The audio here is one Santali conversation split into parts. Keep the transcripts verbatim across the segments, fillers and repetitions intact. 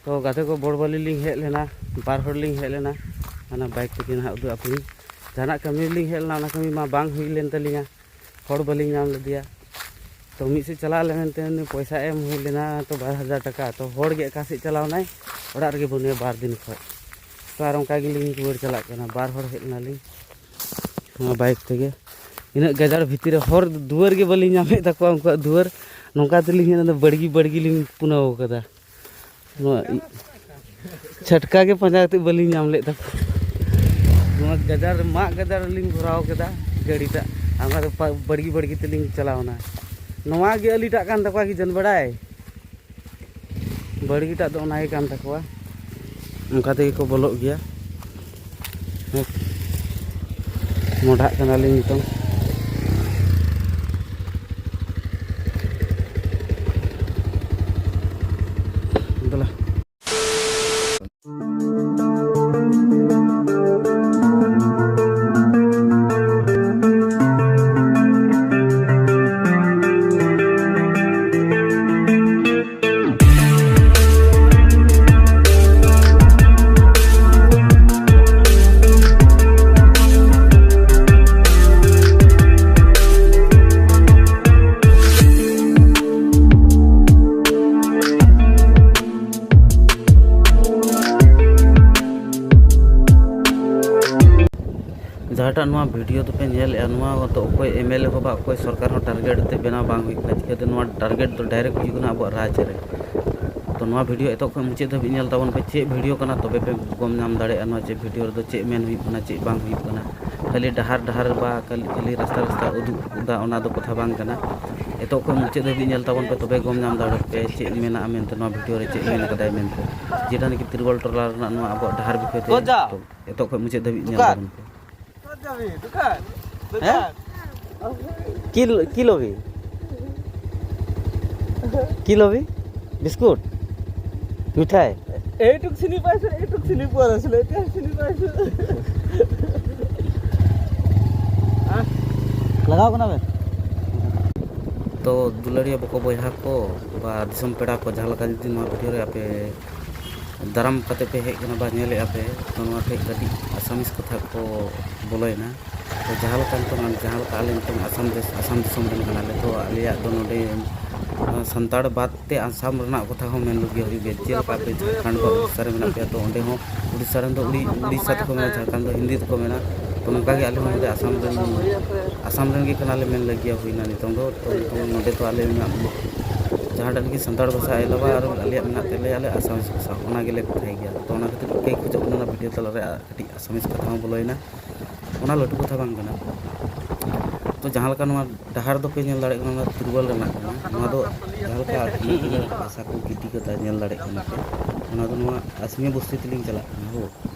ᱛᱚ ᱜᱟᱛᱮ ᱠᱚ, ᱵᱚᱲᱵᱟᱞᱤ ᱞᱤᱧ ᱦᱮᱡ ᱞᱮᱱᱟ, ᱵᱟᱨ ᱦᱚᱲ ᱞᱤᱧ ᱦᱮᱡ ᱞᱮᱱᱟ᱾ ᱚᱱᱟ ᱵᱟᱭᱤᱠ ᱛᱮᱜᱮ ᱱᱟᱦᱟᱜ ᱩᱫᱩᱜ ᱟᱯᱮ ᱞᱤᱧ᱾ ᱡᱟᱦᱟᱱᱟᱜ ᱠᱟᱹᱢᱤ ᱞᱤᱧ ᱦᱮᱡ ᱞᱮᱱᱟ, ᱚᱱᱟ ᱠᱟᱹᱢᱤ ᱢᱟ ᱵᱟᱝ ᱦᱩᱭ ᱞᱮᱱ ᱛᱟᱹᱞᱤᱧᱟ, ᱦᱚᱲ ᱵᱟᱹᱞᱤᱧ ᱧᱟᱢ ᱞᱮᱫᱮᱭᱟ᱾ ᱛᱚ ᱢᱤᱫ ᱥᱮᱫ ᱪᱟᱞᱟᱣ ᱞᱮᱱ ᱛᱮ ᱩᱱᱤ ᱯᱚᱭᱥᱟ ᱮᱢ ᱦᱩᱭ ᱞᱮᱱᱟ ᱛᱚ ᱵᱟᱨ ᱦᱟᱡᱟᱨ ᱴᱟᱠᱟ᱾ ᱛᱚ ᱦᱚᱲ ᱜᱮ ᱚᱠᱟ ᱥᱮᱫ ᱪᱟᱞᱟᱣ ᱱᱟᱭ, ᱚᱲᱟᱜ ᱨᱮᱜᱮ ᱵᱟᱹᱱᱩᱭᱟ ᱵᱟᱨ ᱫᱤᱱ ᱠᱷᱚᱱ᱾ ᱛᱚ ᱟᱨ ᱚᱱᱠᱟ ᱜᱮᱞᱤᱧ ᱨᱩᱣᱟᱹᱲ ᱪᱟᱞᱟᱜ ᱠᱟᱱᱟ, ᱵᱟᱨ ᱦᱚᱲ ᱦᱮᱡ ᱞᱮᱱᱟᱞᱤᱧ ᱱᱚᱣᱟ ᱵᱟᱭᱤᱠ ᱛᱮᱜᱮ᱾ ᱤᱱᱟᱹᱜ ᱜᱟᱡᱟᱲ ᱵᱷᱤᱛᱤᱨ ᱨᱮ ᱦᱚᱨ ᱫᱩᱣᱟᱹᱨ ᱜᱮ ᱵᱟᱹᱞᱤᱧ ᱧᱟᱢᱮᱫ ᱛᱟᱠᱚᱣᱟ, ᱩᱱᱠᱩᱣᱟᱜ ᱫᱩᱣᱟᱹᱨ᱾ ᱱᱚᱝᱠᱟ ᱛᱮᱞᱤᱧ ᱦᱮᱡ ᱮᱱᱟ, ᱵᱟᱲᱜᱤ ᱵᱟᱲᱜᱤ ᱞᱤᱧ ᱯᱩᱱᱟᱹᱣ ᱠᱟᱫᱟ᱾ ᱱᱚᱣᱟ ᱤ-, ᱪᱷᱟᱴᱠᱟ ᱜᱮ ᱯᱟᱸᱡᱟ ᱠᱟᱛᱮ ᱵᱟᱹᱞᱤᱧ ᱧᱟᱢ ᱞᱮᱫ ᱛᱟᱠᱚᱣᱟ᱾ ᱱᱚᱣᱟ ᱜᱟᱡᱟᱲ ᱨᱮ, ᱢᱟᱜ ᱜᱟᱡᱟᱲ ᱨᱮᱞᱤᱧ ᱵᱷᱚᱨᱟᱣ ᱠᱮᱫᱟ ᱜᱟᱹᱰᱤᱴᱟᱜ᱾ ᱟᱨ ᱚᱱᱟ ᱫᱚ ᱯᱟ-, ᱵᱟᱲᱜᱤ ᱵᱟᱲᱜᱤ ᱛᱮᱞᱤᱧ ᱪᱟᱞᱟᱣᱱᱟ᱾ ᱱᱚᱣᱟ ᱜᱮ ᱟᱹᱞᱤᱴᱟᱜ ᱠᱟᱱ ᱛᱟᱠᱚᱣᱟ ᱠᱤ ᱡᱟᱱ ᱵᱟᱲᱟᱭ᱾ ᱵᱟᱲᱜᱤᱴᱟᱜ ᱫᱚ ᱚᱱᱟ ᱜᱮ ᱠᱟᱱ ᱛᱟᱠᱚᱣᱟ᱾ ᱚᱱᱠᱟ ᱛᱮᱜᱮ ᱠᱚ ᱵᱚᱞᱚᱜ ᱜᱮᱭᱟ᱾ ᱢᱚᱰᱷᱟᱜ ᱠᱟᱱᱟᱞᱤᱧ ᱱᱤᱛᱚᱝ᱾ ᱫᱮᱞᱟ᱾ ᱡᱟᱦᱟᱸᱴᱟᱜ ᱱᱚᱣᱟ ᱵᱷᱤᱰᱤᱭᱳ ᱫᱚᱯᱮ ᱧᱮᱞᱮᱫᱼᱟ, ᱱᱚᱣᱟ ᱫᱚ ᱚᱠᱚᱭ ᱮᱢ ᱮᱞ ᱮ ᱦᱚᱸ ᱵᱟ ᱚᱠᱚᱭ ᱥᱚᱨᱠᱟᱨ ᱦᱚᱸ ᱴᱟᱨᱜᱮᱴ ᱛᱮ ᱵᱮᱱᱟᱣ ᱵᱟᱝ ᱦᱩᱭᱩᱜ ᱠᱟᱱᱟ᱾ ᱪᱤᱠᱟᱹᱛᱮ ᱱᱚᱣᱟ ᱴᱟᱨᱜᱮᱴ ᱫᱚ ᱰᱟᱭᱨᱮᱠᱴ ᱦᱤᱡᱩᱜ ᱠᱟᱱᱟ ᱟᱵᱚᱣᱟᱜ ᱨᱟᱡᱽ ᱨᱮ᱾ ᱛᱚ ᱱᱚᱣᱟ ᱵᱷᱤᱰᱤᱭᱳ ᱮᱛᱚᱦᱚᱵ ᱠᱷᱚᱱ ᱢᱩᱪᱟᱹᱫ ᱫᱷᱟᱹᱵᱤᱡ ᱧᱮᱞ ᱛᱟᱵᱚᱱ ᱯᱮ, ᱪᱮᱫ ᱵᱷᱤᱰᱤᱭᱳ ᱠᱟᱱᱟ, ᱛᱚᱵᱮ ᱯᱮ ᱜᱚᱢ ᱧᱟᱢ ᱫᱟᱲᱮᱭᱟᱜᱼᱟ ᱱᱚᱣᱟ ᱪᱮᱫ ᱵᱷᱤᱰᱤᱭᱳ ᱨᱮᱫᱚ ᱪᱮᱫ ᱢᱮᱱ ᱦᱩᱭᱩᱜ ᱠᱟᱱᱟ, ᱪᱮᱫ ᱵᱟᱝ ᱦᱩᱭᱩᱜ ᱠᱟᱱᱟ᱾ ᱠᱷᱟᱹᱞᱤ ᱰᱟᱦᱟᱨ ᱰᱟᱦᱟᱨ ᱵᱟ ᱠᱷᱟᱹᱞᱤ, ᱠᱷᱟᱹᱞᱤ ᱨᱟᱥᱛᱟ ᱨᱟᱥᱛᱟ ᱩᱫᱩᱜ ᱮᱫᱟ, ᱚᱱᱟ ᱫᱚ ᱠᱟᱛᱷᱟ ᱵᱟᱝ ᱠᱟᱱᱟ᱾ ᱮᱛᱚᱦᱚᱵ ᱠᱷᱚᱱ ᱢᱩᱪᱟᱹᱫ ᱫᱷᱟᱹᱵᱤᱡ ᱧᱮᱞ ᱛᱟᱵᱚᱱ ᱯᱮ, ᱛᱚᱵᱮ ᱜᱚᱢ ᱧᱟᱢ ᱫᱟᱲᱮᱭᱟᱜ ᱯᱮ ᱪᱮᱫ ᱢᱮᱱᱟᱜᱼᱟ ᱢᱮᱱᱛᱮ, ᱱᱚᱣᱟ ᱵᱷᱤᱰᱤᱭᱳ ᱨᱮ ᱪᱮᱫ ᱢᱮᱱ ᱠᱟᱫᱟᱭ ᱢᱮᱱᱛᱮ, ᱡᱮᱴᱟ ᱱᱟᱠᱤ ᱛᱤᱨᱵᱚᱞ ᱴᱚᱞᱟ ᱨᱮᱱᱟᱜ ᱱᱚᱣᱟ ᱟᱵᱚᱣᱟᱜ ᱰᱟᱦᱟᱨ ᱵᱤᱥᱚᱭ ᱛᱮ᱾ ᱠᱚᱡᱟ᱾ ᱛᱚ ᱮᱛᱚᱦᱚᱵ ᱠᱷᱚᱱ ᱢᱩᱪᱟᱹᱫ ᱫᱷᱟᱹᱵᱤᱡ ᱧᱮᱞ ᱫᱚᱠᱟᱱ᱾ ᱛᱟᱵᱚᱱ ᱯᱮ᱾ ᱦᱮᱸ? ᱠᱤ, ᱠᱤ ᱞᱚᱵᱤ? ᱠᱤ ᱞᱚᱵᱤ? ᱵᱤᱥᱠᱩᱴ? ᱢᱤᱴᱷᱟᱭ? এইটুক চিনি পাইছো, এইটুক চিনি পোৱা নাছিলো, এতিয়া চিনি পাইছো। ᱞᱟᱜᱟᱣ ᱠᱟᱱᱟ ᱵᱮᱱ? ᱛᱚ ᱫᱩᱞᱟᱹᱲᱤᱭᱟᱹ ᱵᱚᱠᱚ ᱵᱚᱭᱦᱟ ᱠᱚ ᱵᱟ ᱫᱤᱥᱚᱢ ᱯᱮᱲᱟ ᱠᱚ, ᱡᱟᱦᱟᱸ ᱞᱮᱠᱟ ᱡᱩᱫᱤ ᱱᱚᱣᱟ ᱵᱷᱤᱰᱤᱭᱳ ᱨᱮ ᱟᱯᱮ ᱫᱟᱨᱟᱢ ᱠᱟᱛᱮ ᱯᱮ ᱦᱮᱡ ᱠᱟᱱᱟ ᱵᱟ ᱧᱮᱞᱮᱫᱼᱟ ᱯᱮ, ᱛᱚ ᱱᱚᱣᱟ ᱴᱷᱮᱡ ᱠᱟᱹᱴᱤᱡ ᱟᱥᱟᱢᱤᱥ ᱠᱟᱛᱷᱟ ᱠᱚ ᱵᱚᱞᱚᱭᱮᱱᱟ᱾ ᱛᱚ ᱡᱟᱦᱟᱸ ᱞᱮᱠᱟ ᱱᱤᱛᱚᱝ ᱟᱢ, ᱡᱟᱦᱟᱸ ᱞᱮᱠᱟ ᱟᱞᱮ ᱱᱤᱛᱚᱝ ᱟᱥᱟᱢ ᱫᱮᱥ, ᱟᱥᱟᱢ ᱫᱤᱥᱚᱢ ᱨᱮᱱ ᱠᱟᱱᱟᱞᱮ, ᱛᱚ ᱟᱞᱮᱭᱟᱜ ᱫᱚ ᱱᱚᱰᱮ, ᱟᱸ, ᱥᱟᱱᱛᱟᱲ ᱵᱟᱫ ᱛᱮ ᱟᱥᱟᱢ ᱨᱮᱱᱟᱜ ᱠᱟᱛᱷᱟ ᱦᱚᱸ ᱢᱮᱱ ᱞᱟᱹᱜᱤᱫ ᱦᱩᱭᱩᱜ ᱜᱮᱭᱟ᱾ ᱪᱮᱫ ᱞᱮᱠᱟ ᱟᱯᱮ ᱡᱷᱟᱲᱠᱷᱚᱸᱰ ᱵᱟ ᱩᱲᱤᱥᱥᱟ ᱨᱮ ᱢᱮᱱᱟᱜ ᱯᱮᱭᱟ, ᱛᱚ ᱚᱸᱰᱮ ᱦᱚᱸ ᱩᱲᱤᱥᱥᱟ ᱨᱮᱱ ᱫᱚ ᱩᱲᱤ-, ᱩᱲᱤᱥᱥᱟ ᱛᱮᱠᱚ ᱢᱮᱱᱟ, ᱡᱷᱟᱲᱠᱷᱚᱸᱰ ᱫᱚ ᱦᱤᱱᱫᱤ ᱛᱮᱠᱚ ᱢᱮᱱᱟ᱾ ᱛᱚ ᱱᱚᱝᱠᱟ ᱜᱮ ᱟᱞᱮ ᱦᱚᱸ ᱱᱚᱰᱮ ᱟᱥᱟᱢ ᱨᱮᱱ, ᱟᱥᱟᱢ ᱨᱮᱱ ᱜᱮ ᱠᱟᱱᱟᱞᱮ ᱢᱮᱱ ᱞᱟᱹᱜᱤᱫ ᱦᱩᱭᱱᱟ᱾ ᱱᱤᱛᱚᱝ ᱫᱚ, ᱛᱚ ᱱᱤᱛᱚᱝ ᱱᱚᱰᱮ ᱫᱚ ᱟᱞᱮ ᱢᱮᱱᱟᱜ, ᱡᱟᱦᱟᱸᱴᱟᱜ ᱜᱮ ᱥᱟᱱᱛᱟᱲ ᱵᱷᱟᱥᱟ ᱟᱞᱟᱣᱟ ᱟᱨ ᱟᱞᱮᱭᱟᱜ ᱢᱮᱱᱟᱜ ᱛᱟᱞᱮᱭᱟ ᱟᱞᱮ ᱟᱥᱟᱢ ᱵᱷᱟᱥᱟ, ᱚᱱᱟ ᱜᱮᱞᱮ ᱠᱟᱛᱷᱟᱭ ᱜᱮᱭᱟ᱾ ᱛᱚ ᱚᱱᱟ ᱠᱷᱟᱹᱛᱤᱨ ᱠᱚ ᱠᱷᱚᱡᱚᱜ ᱠᱟᱱᱟ ᱚᱱᱟ ᱵᱷᱤᱰᱤᱭᱳ ᱛᱟᱞᱟᱨᱮ ᱟᱨ ᱠᱟᱹᱴᱤᱡ ᱟᱥᱟᱢᱤᱡ ᱠᱟᱛᱷᱟ ᱦᱚᱸ ᱵᱚᱞᱚᱭᱮᱱᱟ, ᱚᱱᱟ ᱞᱟᱹᱴᱩ ᱠᱟᱛᱷᱟ ᱵᱟᱝ ᱠᱟᱱᱟ᱾ ᱛᱚ ᱡᱟᱦᱟᱸ ᱞᱮᱠᱟ ᱱᱚᱣᱟ ᱰᱟᱦᱟᱨ ᱫᱚᱯᱮ ᱧᱮᱞ ᱫᱟᱲᱮᱭᱟᱜ ᱠᱟᱱᱟ, ᱚᱱᱟ ᱛᱩᱨᱵᱟᱞ ᱨᱮᱱᱟᱜ ᱠᱟᱱᱟ᱾ ᱱᱚᱣᱟ ᱫᱚ ᱡᱟᱦᱟᱸ ᱞᱮᱠᱟ ᱠᱤᱱᱟᱹ ᱠᱤᱱᱟᱹ ᱦᱟᱥᱟ ᱠᱚ ᱜᱤᱰᱤ ᱠᱟᱫᱟ, ᱧᱮᱞ ᱫᱟᱲᱮᱭᱟᱜ ᱠᱟᱱᱟ ᱯᱮ᱾ ᱚᱱᱟ ᱫᱚ ᱱᱚᱣᱟ ᱟᱥᱢᱤᱭᱟ ᱵᱚᱥᱛᱤ ᱛᱮᱞᱤᱧ ᱪᱟᱞᱟᱜ ᱠᱟᱱᱟ᱾ ᱦᱳ,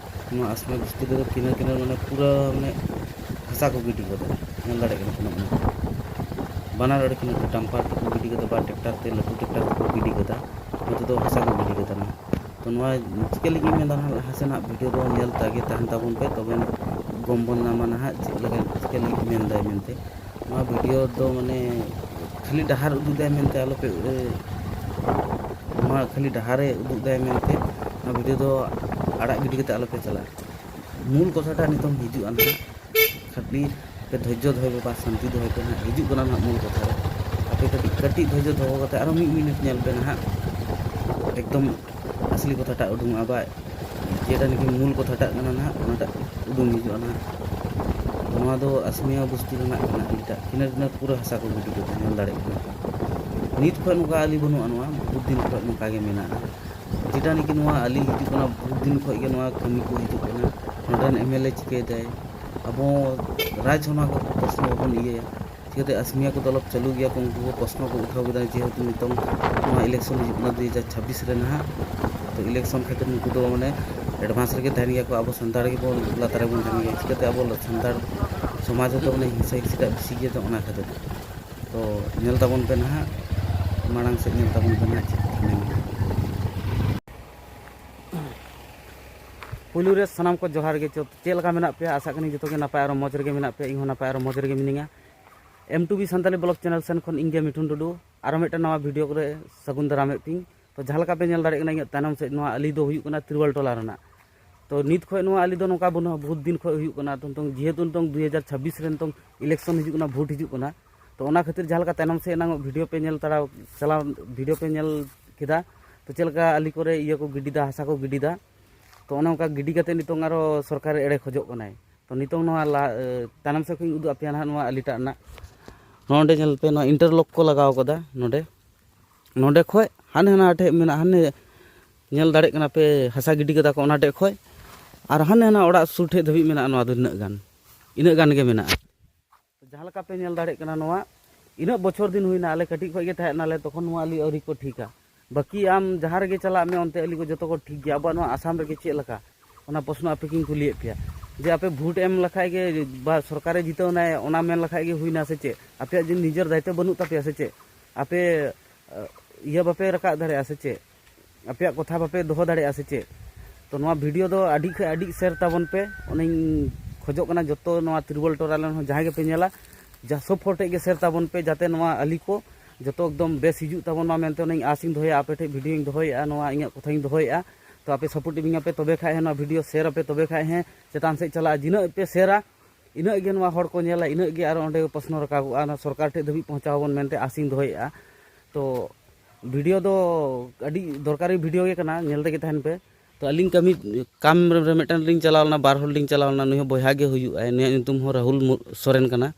ᱱᱚᱣᱟ ᱟᱥᱢᱤᱭᱟ ᱵᱚᱥᱛᱤ ᱨᱮᱫᱚ ᱠᱤᱱᱟᱹ ᱠᱤᱱᱟᱹ ᱢᱟᱱᱮ ᱯᱩᱨᱟᱹ ᱢᱟᱱᱮ ᱦᱟᱥᱟ ᱠᱚ ᱜᱤᱰᱤ ᱠᱟᱫᱟ, ᱧᱮᱞ ᱫᱟᱲᱮᱭᱟᱜ ᱠᱟᱱᱟ ᱯᱮ ᱱᱚᱜᱼᱚ ᱱᱚᱣᱟ᱾ ᱵᱟᱱᱟᱨ ᱟᱹᱰᱤ ᱠᱤᱱᱟᱹ ᱰᱟᱢᱯᱟᱨ ᱛᱮᱠᱚ ᱜᱤᱰᱤ ᱠᱟᱫᱟ ᱵᱟ ᱴᱨᱟᱠᱴᱟᱨ ᱛᱮ, ᱞᱟᱹᱴᱩ ᱴᱨᱟᱠᱴᱟᱨ ᱛᱮᱠᱚ ᱜᱤᱰᱤ ᱠᱟᱫᱟ, ᱱᱚᱛᱮ ᱫᱚ ᱦᱟᱥᱟ ᱠᱚ ᱜᱤᱰᱤ ᱠᱟᱫᱟ ᱱᱟᱦᱟᱜ᱾ ᱛᱚ ᱱᱚᱣᱟ ᱪᱤᱠᱟᱹ ᱞᱟᱹᱜᱤᱫ ᱤᱧ ᱢᱮᱱᱫᱟ ᱱᱟᱦᱟᱜ, ᱞᱟᱦᱟ ᱥᱮᱱᱟᱜ ᱵᱷᱤᱰᱤᱭᱳ ᱫᱚ ᱧᱮᱞ ᱛᱟᱜᱮ ᱛᱟᱦᱮᱱ ᱛᱟᱵᱚᱱ ᱯᱮ, ᱛᱚᱵᱮ ᱜᱚᱢ ᱵᱚᱱ ᱧᱟᱢᱟ ᱱᱟᱦᱟᱜ ᱪᱮᱫ ᱞᱮᱠᱟ, ᱪᱤᱠᱟᱹ ᱞᱟᱹᱜᱤᱫ ᱢᱮᱱᱫᱟᱭ ᱢᱮᱱᱛᱮ᱾ ᱱᱚᱣᱟ ᱵᱷᱤᱰᱤᱭᱳ ᱫᱚ ᱢᱟᱱᱮ ᱠᱷᱟᱹᱞᱤ ᱰᱟᱦᱟᱨ ᱩᱫᱩᱜ ᱫᱟᱭ ᱢᱮᱱᱛᱮ ᱟᱞᱚᱯᱮ, ᱮ, ᱱᱚᱣᱟ ᱠᱷᱟᱹᱞᱤ ᱰᱟᱦᱟᱨᱮ ᱩᱫᱩᱜ ᱫᱟᱭ ᱢᱮᱱᱛᱮ ᱱᱚᱣᱟ ᱵᱷᱤᱰᱤᱭᱳ ᱫᱚ ᱟᱲᱟᱜ ᱜᱤᱰᱤ ᱠᱟᱛᱮ ᱟᱞᱚᱯᱮ ᱪᱟᱞᱟᱜᱼᱟ᱾ ᱢᱩᱞ ᱠᱟᱛᱷᱟᱴᱟᱜ ᱱᱤᱛᱚᱝ ᱦᱤᱡᱩᱜᱼᱟ ᱱᱟᱦᱟᱜ, ᱠᱷᱟᱹᱞᱤ ᱯᱮ ᱫᱷᱳᱨᱡᱚ ᱫᱚᱦᱚᱭ ᱯᱮ ᱵᱟ ᱥᱟᱱᱛᱤ ᱫᱚᱦᱚᱭ ᱯᱮ ᱱᱟᱦᱟᱜ, ᱦᱤᱡᱩᱜ ᱠᱟᱱᱟ ᱱᱟᱦᱟᱜ ᱢᱩᱞ ᱠᱟᱛᱷᱟ ᱨᱮ᱾ ᱟᱯᱮ ᱠᱟᱹᱴᱤᱡ, ᱠᱟᱹᱴᱤᱡ ᱫᱷᱳᱨᱡᱚ ᱫᱚᱦᱚ ᱠᱟᱛᱮ ᱟᱨᱚ ᱢᱤᱫ ᱢᱤᱱᱤᱴ ᱧᱮᱞ ᱯᱮ ᱱᱟᱦᱟᱜ, ᱮᱠᱫᱚᱢ ᱟᱥᱞᱤ ᱠᱟᱛᱷᱟᱴᱟᱜ ᱩᱰᱩᱝᱚᱜᱼᱟ ᱵᱟ ᱡᱮᱴᱟ ᱱᱟᱠᱤ ᱢᱩᱞ ᱠᱟᱛᱷᱟᱴᱟᱜ ᱠᱟᱱᱟ ᱱᱟᱦᱟᱜ, ᱚᱱᱟᱴᱟᱜ ᱩᱰᱩᱝ ᱦᱤᱡᱩᱜᱼᱟ ᱱᱟᱦᱟᱜ᱾ ᱱᱚᱣᱟ ᱫᱚ ᱟᱥᱢᱤᱭᱟ ᱵᱚᱥᱛᱤ ᱨᱮᱱᱟᱜ ᱠᱟᱱᱟ, ᱮᱴᱟᱜ ᱠᱤᱱᱟᱹ ᱠᱤᱱᱟᱹ ᱯᱩᱨᱟᱹ ᱦᱟᱥᱟ ᱠᱚ ᱜᱤᱰᱤ ᱠᱟᱫᱟ, ᱧᱮᱞ ᱫᱟᱲᱮᱭᱟᱜ ᱠᱟᱱᱟ ᱯᱮ᱾ ᱱᱤᱛ ᱠᱷᱚᱱ ᱱᱚᱝᱠᱟ ᱟᱹᱞᱤ ᱵᱟᱹᱱᱩᱜᱼᱟ, ᱱᱚᱣᱟ ᱵᱚᱦᱩᱛ ᱫᱤᱱ ᱠᱷᱚᱱ ᱱᱚᱝᱠᱟ ᱜᱮ ᱢᱮᱱᱟᱜᱼᱟ᱾ ᱡᱮᱴᱟ ᱱᱟᱠᱤ ᱱᱚᱣᱟ ᱟᱹᱞᱤ ᱦᱤᱡᱩᱜ ᱠᱟᱱᱟ, ᱵᱚᱦᱩᱛ ᱫᱤᱱ ᱠᱷᱚᱱ ᱜᱮ ᱱᱚᱣᱟ ᱠᱟᱹᱢᱤ ᱠᱚ ᱦᱤᱡᱩᱜ ᱠᱟᱱᱟ᱾ ᱱᱚᱰᱮ ᱨᱮᱱ ᱮᱢ ᱮᱞ ᱮ ᱪᱤᱠᱟᱹᱭᱮᱫᱟᱭ? ᱟᱵᱚ ᱨᱟᱡᱽ ᱚᱱᱟ ᱠᱚ ᱯᱨᱚᱥᱱᱚ ᱵᱟᱵᱚᱱ ᱤᱭᱟᱹᱭᱟ᱾ ᱪᱤᱠᱟᱹᱛᱮ ᱟᱥᱢᱤᱭᱟ ᱠᱚ ᱫᱚᱞᱚᱵ ᱪᱟᱹᱞᱩ ᱜᱮᱭᱟ ᱠᱚ, ᱩᱱᱠᱩ ᱠᱚ ᱯᱨᱚᱥᱱᱚ ᱠᱚ ᱩᱴᱷᱟᱹᱣ ᱠᱮᱫᱟ, ᱡᱮᱦᱮᱛᱩ ᱱᱤᱛᱚᱝ ᱱᱚᱣᱟ ᱤᱞᱮᱠᱥᱚᱱ ᱦᱤᱡᱩᱜ ᱠᱟᱱᱟ ᱫᱩ ᱦᱟᱡᱟᱨ ᱪᱷᱟᱵᱵᱤᱥ ᱨᱮ ᱱᱟᱦᱟᱜ᱾ ᱛᱚ ᱤᱞᱮᱠᱥᱚᱱ ᱠᱷᱟᱹᱛᱤᱨ ᱱᱩᱠᱩ ᱫᱚ ᱢᱟᱱᱮ ᱮᱰᱵᱷᱟᱱᱥ ᱨᱮᱜᱮ ᱛᱟᱦᱮᱱ ᱜᱮᱭᱟ ᱠᱚ, ᱟᱵᱚ ᱥᱟᱱᱛᱟᱲ ᱜᱮᱵᱚᱱ ᱞᱟᱛᱟᱨ ᱨᱮᱵᱚᱱ ᱛᱟᱦᱮᱱ ᱜᱮᱭᱟ᱾ ᱪᱤᱠᱟᱹᱛᱮ ᱟᱵᱚ ᱥᱟᱱᱛᱟᱲ ᱥᱚᱢᱟᱡᱽ ᱨᱮᱫᱚ ᱢᱟᱱᱮ ᱦᱤᱝᱥᱟᱹ ᱦᱤᱝᱥᱤᱴᱟᱜ ᱵᱮᱥᱤ ᱜᱮᱭᱟ, ᱛᱚ ᱚᱱᱟ ᱠᱷᱟᱹᱛᱤᱨ᱾ ᱛᱚ ᱧᱮᱞ ᱛᱟᱵᱚᱱ ᱯᱮ ᱱᱟᱦᱟᱜ, ᱢᱟᱲᱟᱝ ᱥᱮᱫ ᱧᱮᱞ ᱛᱟᱵᱚᱱ ᱯᱮ ᱱᱟᱦᱟᱜ ᱪᱮᱫ ᱠᱚ ᱢᱮᱱᱟᱜᱼᱟ᱾ ᱯᱩᱭᱞᱩ ᱨᱮ ᱥᱟᱱᱟᱢ ᱠᱚ ᱡᱚᱦᱟᱨ ᱜᱮ᱾ ᱪᱮᱫ, ᱪᱮᱫ ᱞᱮᱠᱟ ᱢᱮᱱᱟᱜ ᱯᱮᱭᱟ? ᱟᱥᱟᱜ ᱠᱟᱹᱱᱟᱹᱧ ᱡᱚᱛᱚ ᱜᱮ ᱱᱟᱯᱟᱭ ᱟᱨ ᱢᱚᱡᱽ ᱨᱮᱜᱮ ᱢᱮᱱᱟᱜ ᱯᱮᱭᱟ᱾ ᱤᱧ ᱦᱚᱸ ᱱᱟᱯᱟᱭ ᱟᱨ ᱢᱚᱡᱽ ᱨᱮᱜᱮ ᱢᱤᱱᱟᱹᱧᱟ᱾ M two B Santali blog channel ᱥᱮᱱ ᱠᱷᱚᱱ ᱤᱧ ᱜᱮ ᱢᱤᱴᱷᱩᱱ ᱴᱩᱰᱩ ᱟᱨᱚ ᱢᱤᱫᱴᱟᱝ ᱱᱟᱣᱟ ᱵᱷᱤᱰᱤᱭᱳ ᱠᱚᱨᱮ ᱥᱟᱹᱜᱩᱱ ᱫᱟᱨᱟᱢᱮᱫ ᱯᱮᱭᱟᱹᱧ᱾ ᱛᱚ ᱡᱟᱦᱟᱸ ᱞᱮᱠᱟ ᱯᱮ ᱧᱮᱞ ᱫᱟᱲᱮᱭᱟᱜ ᱠᱟᱱᱟ, ᱤᱧᱟᱹᱜ ᱛᱟᱭᱱᱚᱢ ᱥᱮᱫ ᱱᱚᱣᱟ ᱟᱹᱞᱤ ᱫᱚ ᱦᱩᱭᱩᱜ ᱠᱟᱱᱟ ᱛᱤᱨᱣᱟᱞ ᱴᱚᱞᱟ ᱨᱮᱱᱟᱜ᱾ ᱛᱚ ᱱᱤᱛ ᱠᱷᱚᱱ ᱱᱚᱣᱟ ᱟᱹᱞᱤ ᱫᱚ ᱱᱚᱝᱠᱟ ᱵᱟᱹᱱᱩᱜᱼᱟ, ᱵᱚᱦᱩᱛ ᱫᱤᱱ ᱠᱷᱚᱱ ᱦᱩᱭᱩᱜ ᱠᱟᱱᱟ᱾ ᱛᱚ ᱱᱤᱛᱚᱝ ᱡᱮᱦᱮᱛᱩ ᱱᱤᱛᱚᱝ ᱫᱩ ᱦᱟᱡᱟᱨ ᱪᱷᱟᱵᱵᱤᱥ ᱨᱮ ᱱᱤᱛᱚᱝ election ᱦᱤᱡᱩᱜ ᱠᱟᱱᱟ, vote ᱦᱤᱡᱩᱜ ᱠᱟᱱᱟ, ᱛᱚ ᱚᱱᱟ ᱠᱷᱟᱹᱛᱤᱨ ᱡᱟᱦᱟᱸ ᱞᱮᱠᱟ ᱛᱟᱭᱱᱚᱢ ᱥᱮᱫ ᱮᱱᱟᱝ video ᱯᱮ ᱧᱮᱞ ᱛᱟᱨᱟ ᱪᱟᱞᱟᱣ video ᱯᱮ ᱧᱮᱞ ᱠᱮᱫᱟ, ᱛᱚ ᱪᱮᱫ ᱞᱮᱠᱟ ᱟᱹᱞᱤ ᱠᱚᱨᱮ ᱤᱭᱟᱹ ᱠᱚ ᱜᱤᱰᱤᱫᱟ, ᱦᱟᱥᱟ ᱠᱚ ᱜᱤᱰᱤᱫᱟ, ᱛᱚ ᱚᱱᱮ ᱚᱱᱠᱟ ᱜᱤᱰᱤ ᱠᱟᱛᱮ ᱱᱤᱛᱚᱝ ᱟᱨᱚ ᱥᱚᱨᱠᱟᱨ ᱮᱲᱮ ᱠᱷᱚᱡᱚᱜ ᱠᱟᱱᱟᱭ᱾ ᱛᱚ ᱱᱤᱛᱚᱝ ᱱᱚᱣᱟ ᱞᱟ-, ᱮ, ᱛᱟᱭᱱᱚᱢ ᱥᱮᱫ ᱠᱷᱚᱱ ᱤᱧ ᱩᱫᱩᱜ ᱟᱯᱮᱭᱟ ᱱᱟᱦᱟᱜ ᱱᱚᱣᱟ ᱟᱹᱞᱤᱴᱟᱜ ᱨᱮᱱᱟᱜ᱾ ᱱᱚᱰᱮ ᱧᱮᱞ ᱯᱮ, ᱱᱚᱣᱟ interlock ᱠᱚ ᱞᱟᱜᱟᱣ ᱠᱟᱫᱟ ᱱᱚᱰᱮ᱾ ᱱᱚᱰᱮ ᱠᱷᱚᱡ ᱦᱟᱱᱮ ᱦᱟᱱᱟ ᱴᱷᱮᱡ ᱢᱮᱱᱟᱜᱼᱟ, ᱦᱟᱱᱮ ᱧᱮᱞ ᱫᱟᱲᱮᱭᱟᱜ ᱠᱟᱱᱟ ᱯᱮ, ᱦᱟᱥᱟ ᱜᱤᱰᱤ ᱠᱟᱫᱟ ᱠᱚ ᱚᱱᱟ ᱴᱷᱮᱡ ᱠᱷᱚᱡ, ᱟᱨ ᱦᱟᱱᱮ ᱦᱟᱱᱟ ᱚᱲᱟᱜ ᱥᱩᱨ ᱴᱷᱮᱡ ᱫᱷᱟᱹᱵᱤᱡ ᱢᱮᱱᱟᱜᱼᱟ᱾ ᱱᱚᱣᱟ ᱫᱚ ᱱᱤᱱᱟᱹᱜ ᱜᱟᱱ, ᱤᱱᱟᱹᱜ ᱜᱟᱱ ᱜᱮ ᱢᱮᱱᱟᱜᱼᱟ᱾ ᱡᱟᱦᱟᱸ ᱞᱮᱠᱟ ᱯᱮ ᱧᱮᱞ ᱫᱟᱲᱮᱭᱟᱜ ᱠᱟᱱᱟ, ᱱᱚᱣᱟ ᱤᱱᱟᱹᱜ ᱵᱚᱪᱷᱚᱨ ᱫᱤᱱ ᱦᱩᱭᱱᱟ, ᱟᱞᱮ ᱠᱟᱹᱴᱤᱡ ᱠᱷᱚᱡ ᱜᱮ ᱛᱟᱦᱮᱸ ᱱᱟᱞᱮ, ᱛᱚᱠᱷᱚᱱ ᱱᱚᱣᱟ ᱟᱹᱞᱤ ᱟᱹᱣᱨᱤ ᱠᱚ ᱴᱷᱤᱠᱟ᱾ ᱵᱟᱹᱠᱤ ᱟᱢ ᱡᱟᱦᱟᱸ ᱨᱮᱜᱮ ᱪᱟᱞᱟᱜ ᱢᱮ, ᱚᱱᱛᱮ ᱟᱹᱞᱤ ᱠᱚ ᱡᱚᱛᱚ ᱠᱚ ᱴᱷᱤᱠ ᱜᱮᱭᱟ᱾ ᱟᱵᱚᱣᱟᱜ ᱱᱚᱣᱟ ᱟᱥᱟᱢ ᱨᱮᱜᱮ ᱪᱮᱫ ᱞᱮᱠᱟ, ᱚᱱᱟ ᱯᱨᱚᱥᱱᱚ ᱟᱯᱮ ᱠᱤᱱ ᱠᱩᱞᱤᱭᱮᱫ ᱯᱮᱭᱟ ᱡᱮ ᱟᱯᱮ vote ᱮᱢ ᱞᱮᱠᱷᱟᱡ ᱜᱮ ᱵᱟ ᱥᱚᱨᱠᱟᱨᱮ ᱡᱤᱛᱟᱹᱣ ᱮᱱᱟᱭ, ᱚᱱᱟ ᱢᱮᱱ ᱞᱮᱠᱷᱟᱡ ᱜᱮ ᱦᱩᱭᱱᱟ ᱥᱮ ᱪᱮᱫ? ᱟᱯᱮᱭᱟᱜ ᱡᱮ ᱱᱤᱡᱮᱨ ᱫᱟᱭᱤᱛᱛᱚ ᱵᱟᱹᱱᱩᱜ ᱛᱟᱯᱮᱭᱟ ᱥᱮ ᱪᱮᱫ? ᱟᱯᱮ, ᱟᱹ, ᱤᱭᱟᱹ ᱵᱟᱯᱮ ᱨᱟᱠᱟᱵ ᱫᱟᱲᱮᱭᱟᱜᱼᱟ ᱥᱮ ᱪᱮᱫ? ᱟᱯᱮᱭᱟᱜ ᱠᱟᱛᱷᱟ ᱵᱟᱯᱮ ᱫᱚᱦᱚ ᱫᱟᱲᱮᱭᱟᱜᱼᱟ ᱥᱮ ᱪᱮᱫ? ᱛᱚ ᱱᱚᱣᱟ video ᱫᱚ ᱟᱹᱰᱤ ᱠᱷᱚᱡ ᱟᱹᱰᱤ share ᱛᱟᱵᱚᱱ ᱯᱮ᱾ ᱚᱱᱟᱧ ᱠᱷᱚᱡᱚᱜ ᱠᱟᱱᱟ ᱡᱚᱛᱚ ᱱᱚᱣᱟ ᱛᱤᱨᱵᱚᱞ ᱴᱚᱞᱟ ᱨᱮᱱ ᱦᱚᱸ ᱡᱟᱦᱟᱸᱭ ᱜᱮᱯᱮ ᱧᱮᱞᱟ, ᱡᱟ ᱥᱚᱵ ᱦᱚᱲ ᱴᱷᱮᱡ ᱜᱮ share ᱛᱟᱵᱚᱱ ᱯᱮ, ᱡᱟᱛᱮ ᱱᱚᱣᱟ ᱟᱹᱞᱤ ᱠᱚ ᱡᱚᱛᱚ ᱮᱠᱫᱚᱢ ᱵᱮᱥ ᱦᱤᱡᱩᱜ ᱛᱟᱵᱚᱱ ᱢᱟ ᱢᱮᱱᱛᱮ ᱚᱱᱟᱧ ᱟᱥᱤᱧ ᱫᱚᱦᱚᱭᱟ᱾ ᱟᱯᱮ ᱴᱷᱮᱡ videoᱧ ᱫᱚᱦᱚᱭᱮᱫᱼᱟ, ᱱᱚᱣᱟ ᱤᱧᱟᱹᱜ ᱠᱟᱛᱷᱟᱧ ᱫᱚᱦᱚᱭᱮᱫᱼᱟ᱾ ᱛᱚ ᱟᱯᱮ support ᱤᱢᱟᱹᱧᱟ ᱯᱮ, ᱛᱚᱵᱮ ᱠᱷᱟᱡ ᱦᱮᱸ ᱱᱚᱣᱟ video share ᱟᱯᱮ, ᱛᱚᱵᱮ ᱠᱷᱟᱡ ᱦᱮᱸ ᱪᱮᱛᱟᱱ ᱥᱮᱫ ᱪᱟᱞᱟᱜᱼᱟ᱾ ᱡᱤᱱᱟᱹᱜ ᱯᱮ share ᱟ, ᱤᱱᱟᱹᱜ ᱜᱮ ᱱᱚᱣᱟ ᱦᱚᱲ ᱠᱚ ᱧᱮᱞᱟ, ᱤᱱᱟᱹᱜ ᱜᱮ ᱟᱨᱚ ᱚᱸᱰᱮ ᱯᱨᱚᱥᱱᱚ ᱨᱟᱠᱟᱵᱚᱜᱼᱟ, ᱚᱱᱟ ᱥᱚᱨᱠᱟᱨ ᱴᱷᱮᱡ ᱫᱷᱟᱹᱵᱤᱡ ᱯᱳᱸᱪᱷᱟᱣ ᱟᱵᱚᱱ ᱢᱮᱱᱛᱮ ᱟᱥᱤᱧ ᱫᱚᱦᱚᱭᱮᱫᱼᱟ᱾ ᱛᱚ video ᱫᱚ ᱟᱹᱰᱤ ᱫᱚᱨᱠᱟᱨᱤ video ᱜᱮ ᱠᱟᱱᱟ, ᱧᱮᱞ ᱛᱮᱜᱮ ᱛᱟᱦᱮᱱ ᱯᱮ᱾ ᱛᱚ ᱟᱹᱞᱤᱧ ᱠᱟᱹᱢᱤ, ᱠᱟᱢ ᱨᱮ ᱢᱤᱫᱴᱮᱱ ᱞᱤᱧ ᱪᱟᱞᱟᱣ ᱞᱮᱱᱟ, ᱵᱟᱨ ᱦᱚᱲ ᱞᱤᱧ ᱪᱟᱞᱟᱣ ᱞᱮᱱᱟ, ᱱᱩᱭ ᱦᱚᱸ ᱵᱚᱭᱦᱟ ᱜᱮ ᱦᱩᱭᱩᱜᱼᱟᱭ, ᱱᱩᱭᱟᱜ ᱧᱩᱛᱩᱢ ᱦᱚᱸ ᱨᱟᱦᱩᱞ ᱢᱩ-, ᱥᱚᱨᱮᱱ ᱠᱟᱱᱟ᱾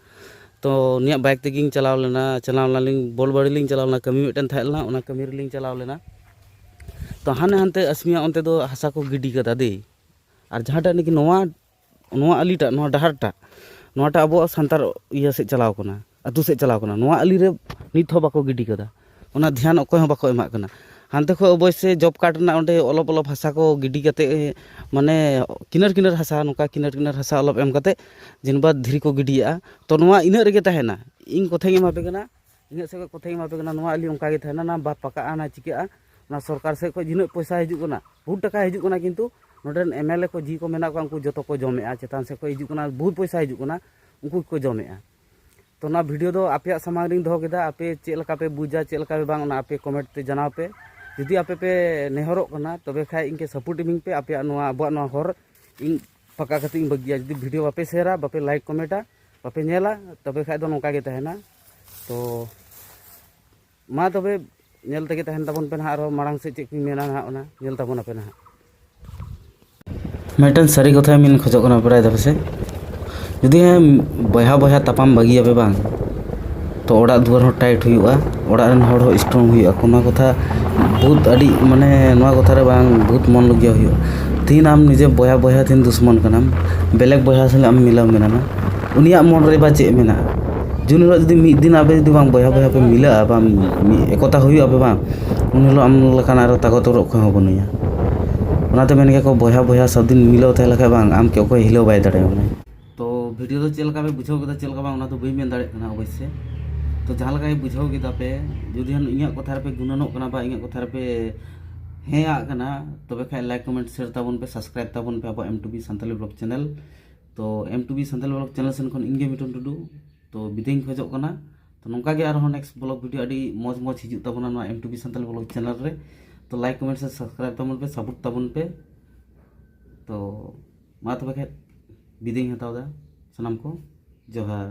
ᱛᱚ ᱩᱱᱤᱭᱟᱜ bike ᱛᱮᱜᱮᱧ ᱪᱟᱞᱟᱣ ᱞᱮᱱᱟ, ᱪᱟᱞᱟᱣ ᱞᱮᱱᱟᱞᱤᱧ ᱵᱚᱞᱵᱟᱲᱤ ᱞᱤᱧ ᱪᱟᱞᱟᱣ ᱞᱮᱱᱟ, ᱠᱟᱹᱢᱤ ᱢᱤᱫᱴᱮᱱ ᱛᱟᱦᱮᱸ ᱞᱮᱱᱟ, ᱚᱱᱟ ᱠᱟᱹᱢᱤ ᱨᱮᱞᱤᱧ ᱪᱟᱞᱟᱣ ᱞᱮᱱᱟ᱾ ᱛᱚ ᱦᱟᱱᱮ ᱦᱟᱱᱛᱮ ᱟᱥᱢᱤᱭᱟ ᱚᱱᱛᱮ ᱫᱚ ᱦᱟᱥᱟ ᱠᱚ ᱜᱤᱰᱤ ᱠᱟᱫᱟ ᱫᱮ, ᱟᱨ ᱡᱟᱦᱟᱸᱴᱟᱜ ᱱᱟᱠᱤ ᱱᱚᱣᱟ, ᱱᱚᱣᱟ ᱟᱹᱞᱤᱴᱟᱜ, ᱱᱚᱣᱟ ᱰᱟᱦᱟᱨᱴᱟᱜ, ᱱᱚᱣᱟᱴᱟᱜ ᱟᱵᱚᱣᱟᱜ ᱥᱟᱱᱛᱟᱲ ᱤᱭᱟᱹ ᱥᱮᱫ ᱪᱟᱞᱟᱣ ᱠᱟᱱᱟ, ᱟᱹᱛᱩ ᱥᱮᱫ ᱪᱟᱞᱟᱣ ᱠᱟᱱᱟ, ᱱᱚᱣᱟ ᱟᱹᱞᱤ ᱨᱮ ᱱᱤᱛ ᱦᱚᱸ ᱵᱟᱠᱚ ᱜᱤᱰᱤ ᱠᱟᱫᱟ, ᱚᱱᱟ ᱫᱷᱮᱭᱟᱱ ᱚᱠᱚᱭ ᱦᱚᱸ ᱵᱟᱠᱚ ᱮᱢᱟᱜ ᱠᱟᱱᱟ᱾ ᱦᱟᱱᱛᱮ ᱠᱷᱚᱡ ᱚᱵᱚᱥᱥᱳᱭ job card ᱨᱮᱱᱟᱜ ᱚᱸᱰᱮ ᱚᱞᱚᱯ ᱚᱞᱚᱯ ᱦᱟᱥᱟ ᱠᱚ ᱜᱤᱰᱤ ᱠᱟᱛᱮ, ᱢᱟᱱᱮ ᱠᱤᱱᱟᱹᱨ ᱠᱤᱱᱟᱹᱨ ᱦᱟᱥᱟ, ᱱᱚᱝᱠᱟ ᱠᱤᱱᱟᱹᱨ ᱠᱤᱱᱟᱹᱨ ᱦᱟᱥᱟ ᱚᱞᱚᱯ ᱮᱢ ᱠᱟᱛᱮ ᱡᱤᱱᱵᱟᱫ ᱫᱷᱤᱨᱤ ᱠᱚ ᱜᱤᱰᱤᱭᱟᱜᱼᱟ᱾ ᱛᱚ ᱱᱚᱣᱟ ᱤᱱᱟᱹᱜ ᱨᱮᱜᱮ ᱛᱟᱦᱮᱱᱟ᱾ ᱤᱧ ᱠᱚᱛᱷᱟᱧ ᱮᱢᱟ ᱯᱮ ᱠᱟᱱᱟ, ᱤᱧᱟᱹᱜ ᱥᱮᱫ ᱠᱷᱚᱡ ᱠᱚᱛᱷᱟᱧ ᱮᱢᱟ ᱯᱮ ᱠᱟᱱᱟ, ᱱᱚᱣᱟ ᱟᱹᱞᱤ ᱚᱱᱠᱟ ᱜᱮ ᱛᱟᱦᱮᱱᱟ, ᱱᱟ ᱵᱟ ᱯᱟᱠᱟᱜᱼᱟ, ᱱᱟ ᱪᱤᱠᱟᱹᱜᱼᱟ᱾ ᱚᱱᱟ ᱥᱚᱨᱠᱟᱨ ᱥᱮᱫ ᱠᱷᱚᱡ ᱛᱤᱱᱟᱹᱜ ᱯᱚᱭᱥᱟ ᱦᱤᱡᱩᱜ ᱠᱟᱱᱟ, ᱵᱚᱦᱩᱛ ᱴᱟᱠᱟ ᱦᱤᱡᱩᱜ ᱠᱟᱱᱟ, ᱠᱤᱱᱛᱩ ᱱᱚᱰᱮ ᱨᱮᱱ MLA ᱠᱚ ᱡᱤ ᱠᱚ ᱢᱮᱱᱟᱜ ᱠᱚᱣᱟ, ᱩᱱᱠᱩ ᱡᱚᱛᱚ ᱠᱚ ᱡᱚᱢᱮᱜᱼᱟ᱾ ᱪᱮᱛᱟᱱ ᱥᱮᱫ ᱠᱷᱚᱡ ᱦᱤᱡᱩᱜ ᱠᱟᱱᱟ, ᱵᱚᱦᱩᱛ ᱯᱚᱭᱥᱟ ᱦᱤᱡᱩᱜ ᱠᱟᱱᱟ, ᱩᱱᱠᱩ ᱜᱮᱠᱚ ᱡᱚᱢᱮᱜᱼᱟ᱾ ᱛᱚ ᱚᱱᱟ video ᱫᱚ ᱟᱯᱮᱭᱟᱜ ᱥᱟᱢᱟᱝ ᱨᱤᱧ ᱫᱚᱦᱚ ᱠᱮᱫᱟ, ᱟᱯᱮ ᱪᱮᱫ ᱞᱮᱠᱟ ᱯᱮ ᱵᱩᱡᱟ, ᱪᱮᱫ ᱞᱮᱠᱟ ᱯᱮ ᱵᱟᱝ, ᱚᱱᱟ ᱟᱯᱮ comment ᱛᱮ ᱡᱟᱱᱟᱣ ᱯᱮ᱾ ᱡᱩᱫᱤ ᱟᱯᱮ ᱯᱮ ᱱᱮᱦᱚᱨᱚᱜ ᱠᱟᱱᱟ, ᱛᱚᱵᱮ ᱠᱷᱟᱡ ᱤᱧ ᱠᱮ ᱥᱟᱯᱳᱨᱴ ᱤᱢᱟᱹᱧ ᱯᱮ, ᱟᱯᱮᱭᱟᱜ ᱱᱚᱣᱟ, ᱟᱵᱚᱣᱟᱜ ᱱᱚᱣᱟ ᱦᱚᱨ ᱤᱧ ᱯᱟᱠᱟ ᱠᱟᱛᱮ ᱤᱧ ᱵᱟᱹᱜᱤᱭᱟ᱾ ᱡᱩᱫᱤ ᱵᱷᱤᱰᱤᱭᱳ ᱵᱟᱯᱮ ᱥᱮᱭᱟᱨᱟ, ᱵᱟᱯᱮ ᱞᱟᱭᱤᱠ ᱠᱚᱢᱮᱱᱴᱟ, ᱵᱟᱯᱮ ᱧᱮᱞᱟ, ᱛᱚᱵᱮ ᱠᱷᱟᱡ ᱫᱚ ᱱᱚᱝᱠᱟ ᱜᱮ ᱛᱟᱦᱮᱱᱟ᱾ ᱛᱚ ᱢᱟ ᱛᱚᱵᱮ, ᱧᱮᱞ ᱛᱮᱜᱮ ᱛᱟᱦᱮᱱ ᱛᱟᱵᱚᱱ ᱯᱮ ᱱᱟᱦᱟᱜ, ᱟᱨᱦᱚᱸ ᱢᱟᱲᱟᱝ ᱥᱮᱫ ᱪᱮᱫ ᱠᱚᱧ ᱢᱮᱱᱟ ᱱᱟᱦᱟᱜ, ᱚᱱᱟ ᱧᱮᱞ ᱛᱟᱵᱚᱱ ᱟᱯᱮ ᱱᱟᱦᱟᱜ᱾ ᱢᱤᱫᱴᱮᱱ ᱥᱟᱹᱨᱤ ᱠᱟᱛᱷᱟ ᱢᱮᱱ ᱠᱷᱚᱡᱚᱜ ᱠᱟᱱᱟ, ᱵᱟᱲᱟᱭ ᱫᱟᱯᱮ ᱥᱮ? ᱡᱩᱫᱤ ᱦᱮᱸ, ᱵᱚᱭᱦᱟ ᱵᱚᱭᱦᱟ ᱛᱟᱯᱟᱢ ᱵᱟᱹᱜᱤᱭᱟᱯᱮ ᱵᱟᱝ, ᱛᱚ ᱚᱲᱟᱜ ᱫᱩᱣᱟᱹᱨ ᱦᱚᱸ ᱴᱟᱭᱤᱴ ᱦᱩᱭᱩᱜᱼᱟ, ᱚᱲᱟᱜ ᱨᱮᱱ ᱦᱚᱲ ᱦᱚᱸ ᱥᱴᱨᱚᱝ ᱦᱩᱭᱩᱜᱼᱟ᱾ ᱚᱱᱟ ᱠᱟᱛᱷᱟ ᱵᱚᱦᱩᱛ ᱟᱹᱰᱤ, ᱢᱟᱱᱮ, ᱱᱚᱣᱟ ᱠᱟᱛᱷᱟ ᱨᱮ ᱵᱟᱝ, ᱵᱚᱦᱩᱛ ᱢᱚᱱ ᱞᱩᱜᱤᱭᱟ ᱦᱩᱭᱩᱜᱼᱟ᱾ ᱛᱤᱦᱤᱧ ᱟᱢ ᱱᱤᱡᱮ ᱵᱚᱭᱦᱟ ᱵᱚᱭᱦᱟ ᱛᱤᱦᱤᱧ ᱫᱩᱥᱢᱚᱱ ᱠᱟᱱᱟᱢ, ᱵᱮᱞᱮᱠ ᱵᱚᱭᱦᱟ ᱥᱟᱞᱟᱜ ᱟᱢ ᱢᱤᱞᱟᱹᱣ ᱢᱮᱱᱟᱢᱟ, ᱩᱱᱤᱭᱟᱜ ᱢᱚᱱ ᱨᱮ ᱵᱟ ᱪᱮᱫ ᱢᱮᱱᱟᱜᱼᱟ? ᱡᱩᱱ ᱦᱤᱞᱳᱜ ᱡᱩᱫᱤ ᱢᱤᱫ ᱫᱤᱱ ᱟᱯᱮ ᱡᱩᱫᱤ ᱵᱟᱝ ᱵᱚᱭᱦᱟ ᱵᱚᱭᱦᱟ ᱯᱮ ᱢᱤᱞᱟᱹᱜᱼᱟ, ᱵᱟᱝ ᱢᱤᱫ ᱮᱠᱚᱛᱟ ᱦᱩᱭᱩᱜᱼᱟ ᱯᱮ ᱵᱟᱝ, ᱩᱱ ᱦᱤᱞᱳᱜ ᱟᱢ ᱞᱮᱠᱟᱱ ᱟᱨᱚ ᱛᱟᱠᱚᱛ ᱚᱠᱚᱭ ᱦᱚᱸ ᱵᱟᱹᱱᱩᱭᱟ᱾ ᱚᱱᱟᱛᱮ ᱢᱮᱱ ᱜᱮᱭᱟ ᱠᱚ, ᱵᱚᱭᱦᱟ ᱵᱚᱭᱦᱟ ᱥᱟᱵ ᱫᱤᱱ ᱢᱤᱞᱟᱹᱣ ᱛᱟᱦᱮᱸ ᱞᱮᱠᱷᱟᱡ ᱵᱟᱝ, ᱟᱢ ᱠᱮ ᱚᱠᱚᱭ ᱦᱤᱞᱟᱹᱣ ᱵᱟᱭ ᱫᱟᱲᱮᱭᱟᱢᱟ᱾ ᱛᱚ ᱵᱷᱤᱰᱤᱭᱳ ᱫᱚ ᱪᱮᱫ ᱞᱮᱠᱟ ᱯᱮ ᱵᱩᱡᱷᱟᱹᱣ ᱠᱮᱫᱟ, ᱪᱮᱫ ᱞᱮᱠᱟ ᱵᱟᱝ, ᱚᱱᱟ ᱫᱚ ᱵᱟᱹᱧ ᱢᱮᱱ ᱫᱟᱲᱮᱭᱟᱜ ᱠᱟᱱᱟ ᱚᱵᱚᱥᱥᱳᱭ᱾ ᱛᱚ ᱡᱟᱦᱟᱸ ᱞᱮᱠᱟ ᱜᱮ ᱵᱩᱡᱷᱟᱹᱣ ᱠᱮᱫᱟ ᱯᱮ, ᱡᱩᱫᱤ ᱦᱟᱸᱜ ᱤᱧᱟᱹᱜ ᱠᱟᱛᱷᱟ ᱨᱮᱯᱮ ᱜᱩᱱᱟᱹᱱᱚᱜ ᱠᱟᱱᱟ ᱵᱟ ᱤᱧᱟᱹᱜ ᱠᱟᱛᱷᱟ ᱨᱮᱯᱮ ᱦᱮᱸ ᱟᱜ ᱠᱟᱱᱟ, ᱛᱚᱵᱮ ᱠᱷᱟᱡ ᱞᱟᱭᱤᱠ ᱠᱚᱢᱮᱱᱴ ᱥᱮᱭᱟᱨ ᱛᱟᱵᱚᱱ ᱯᱮ, ᱥᱟᱵᱥᱠᱨᱟᱭᱤᱵ ᱛᱟᱵᱚᱱ ᱯᱮ ᱟᱵᱚ M two B Santali blog channel. ᱛᱚ M two B Santali blog channel ᱥᱮᱱ ᱠᱷᱚᱱ ᱤᱧ ᱜᱮ ᱢᱤᱴᱷᱩᱱ ᱴᱩᱰᱩ᱾ ᱛᱚ ᱵᱤᱫᱟᱹᱭᱤᱧ ᱠᱷᱚᱡᱚᱜ ᱠᱟᱱᱟ᱾ ᱛᱚ ᱱᱚᱝᱠᱟ ᱜᱮ ᱟᱨᱦᱚᱸ ᱱᱮᱠᱥᱴ ᱵᱞᱚᱜ ᱵᱷᱤᱰᱤᱭᱳ ᱟᱹᱰᱤ ᱢᱚᱡᱽ ᱢᱚᱡᱽ ᱦᱤᱡᱩᱜ ᱛᱟᱵᱚᱱᱟ ᱱᱚᱣᱟ M two B Santali blog channel ᱨᱮ᱾ ᱛᱚ ᱞᱟᱭᱤᱠ ᱠᱚᱢᱮᱱᱴ ᱥᱮ ᱥᱟᱵᱥᱠᱨᱟᱭᱤᱵ ᱛᱟᱵᱚᱱ ᱯᱮ, ᱥᱟᱯᱳᱨᱴ ᱛᱟᱵᱚᱱ ᱯᱮ᱾ ᱛᱚ ᱢᱟ ᱛᱚᱵᱮ ᱠᱷᱟᱡ ᱵᱤᱫᱟᱹᱭᱤᱧ ᱦᱟᱛᱟᱣ ᱮᱫᱟ᱾ ᱥᱟᱱᱟᱢ ᱠᱚ ᱡᱚᱦᱟᱨ᱾